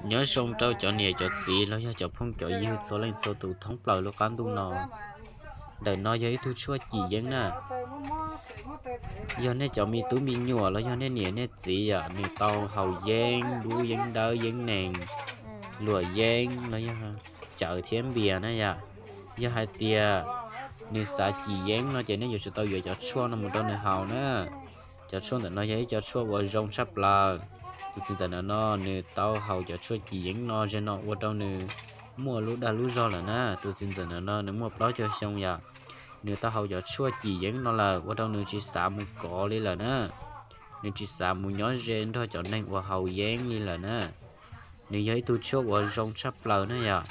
Nyob zoo rau cov niam cov txiv los yog cov phooj cov ywg txhua leej txhua tus thoob plaws lub qab ntuj no. Ntawm no yog ib tug tshuaj cim yeeb na. Yog nej cov me tub me nyuam los yog nej niam nej txiv yom, nws tau haus yeeb, dub yeeb dawb yeeb nees, luam yeeb los yog cawv thiab npias na yom. Yog hais tias nws xav cim yeeb no ces nej yuav tsum tau yuav cov tshuaj no mus rau nws haus na. Cov tshuaj ntawm no yog ib co tshuaj uas zoo tshaj plaws. Tus txiv ntawm no no nws tau haus cov tshuaj cim yeeb no ze no ua rau nws muaj lub dag lub zog lawm na. Tus txiv ntawm no no nws muaj plaub caug xyoo yom. Nws tau haus cov tshuaj cim yeeb no lawm ua rau nws tsis xav mus kov li lawm na. Nws tsis xav mus nyob ze nrog cov neeg uas haus yeeb li lawm na. Nws yog ib tug tshuaj uas zoo tshaj plaws na yom.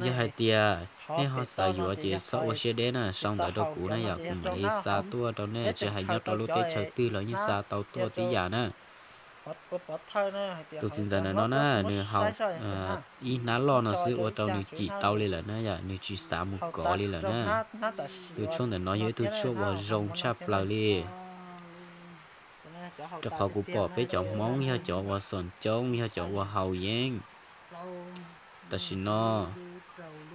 Yog hais tias nej ho xav yuav ces txhob ua siab deb na, sau ntawv rau kuv na yom, kuv mam li xa tuaj rau nej, tsis hais nyob rau lub teb chaws twg los yeej xa tau tuaj tib yam na. Tus txiv ntxawm ntawm no na, nws haus ib hnab loj no xwb ua rau nws cim tau li lawm na yom, nws tsis xav mus kov li lawm na. Tus tshuaj ntawm no yog ib tug tshuaj uas zoo tshaj plaws li. Rau qhov kuv pom peb cov Hmoob yog cov uas xom coob, yog cov uas haus yeeb. Tam sim no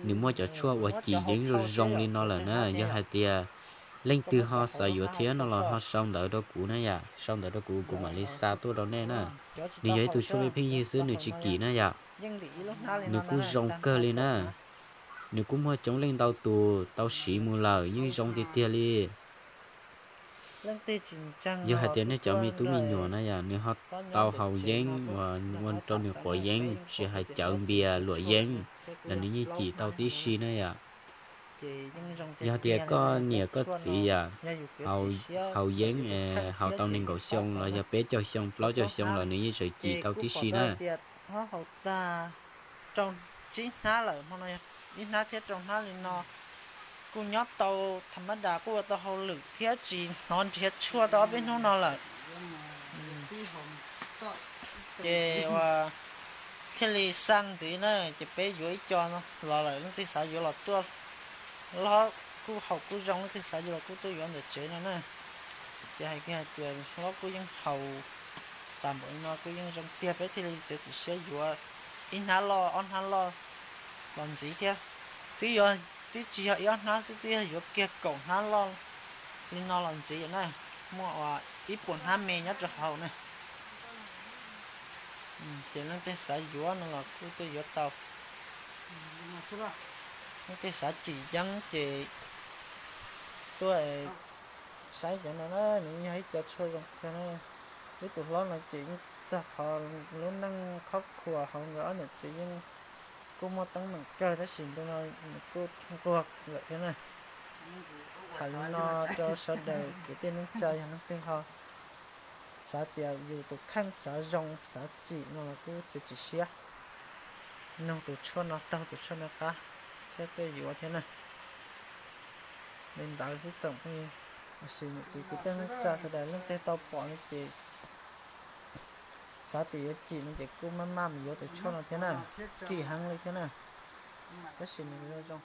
nws muaj cov tshuaj uas cim yeeb zoo zoo li no lawm na. Yog hais tias leej twg ho xav yuav thiab no los ho sau ntawv rau kuv na yom, sau ntawv rau kuv, kuv mam li xa tuaj rau nej na. Nws yog ib tug tshuaj pheej yig xwb, nws tsis kim na yom. Nws kuj zoo kawg li na. Nws kuj muaj coob leej ntau tus tau siv mus lawm, yeej zoo tiag tiag li. Yog hais tias nej cov me tub me nyuam na yom, nws ho tau haus yeeb uas ua rau nws quav yeeb, tsis hais cawv npias luam yeeb, los nws yeej cim tau tib si na yom. Yog hais tias koj niam koj txiv yom, haus yeeb, haus tau nees nkaum xyoo los yog peb caug xyoo plaub caug xyoo los nws yeej tseem cim tau tib si na. Ib hnab thiab rau hnab li no kuj nyob tau tham ma das, kuj ua tau hauj lwm thiab tsis hnov nrhiav tshuaj tau ob peb hnub no lawm. Ces ua thiaj li xaj ntxiv na, ces peb yuav ib co los lawm, leej twg xav yuav los tuaj. Hlob kuj haus kuj zoo, leej twg xav yuav los kuj tuaj yuav ntawm tsev no na. Ces hais kiag hais tias hlob kuj yeej haus tas npaum li no kuj yeej zoo tiag, peb thiaj li txiav txim siab yuav ib hnab loj ob hnab loj los ntxiv thiab. Twb yog, twb tsis yog ib ob hnab xwb, twb yog yuav kiag kaum hnab loj li no los ntxiv na, muaj ua ib puas hnab me nyob rau hauv na. Ces leej twg xav yuav no los kuj tuaj yuav tau. Leej twg xav cim yeeb ces tuaj saib cov no na, nws yog ib co tshuaj zoo kawg na. Ib tug hlob no ces yeej txog qhov lub neej khab khuas hauv nkawd ob niam txiv yeej kuj muaj teeb meem kawg, tab sis ntu no nws kuj nquag lawm thiab na. Tham li no rau sawv daws kwv tij neej tsa, yog leej twg ho xav tias yus tus kheej xav zoo xav cim no los kuj txiav txim siab nug tus tshuaj no, taug tus tshuaj no qab thiab tuaj yuav thiab na. Li ntawd xwb tsoom phooj ywg, tab sis niam txiv kwv tij neej tsa sawv daws leej twg tau pom no ces xav tias yuav cim no ces kuj maj maj mus yuav tus tshuaj no thiab na, kim heev li thiab na. Tab sis nws zoo zoo.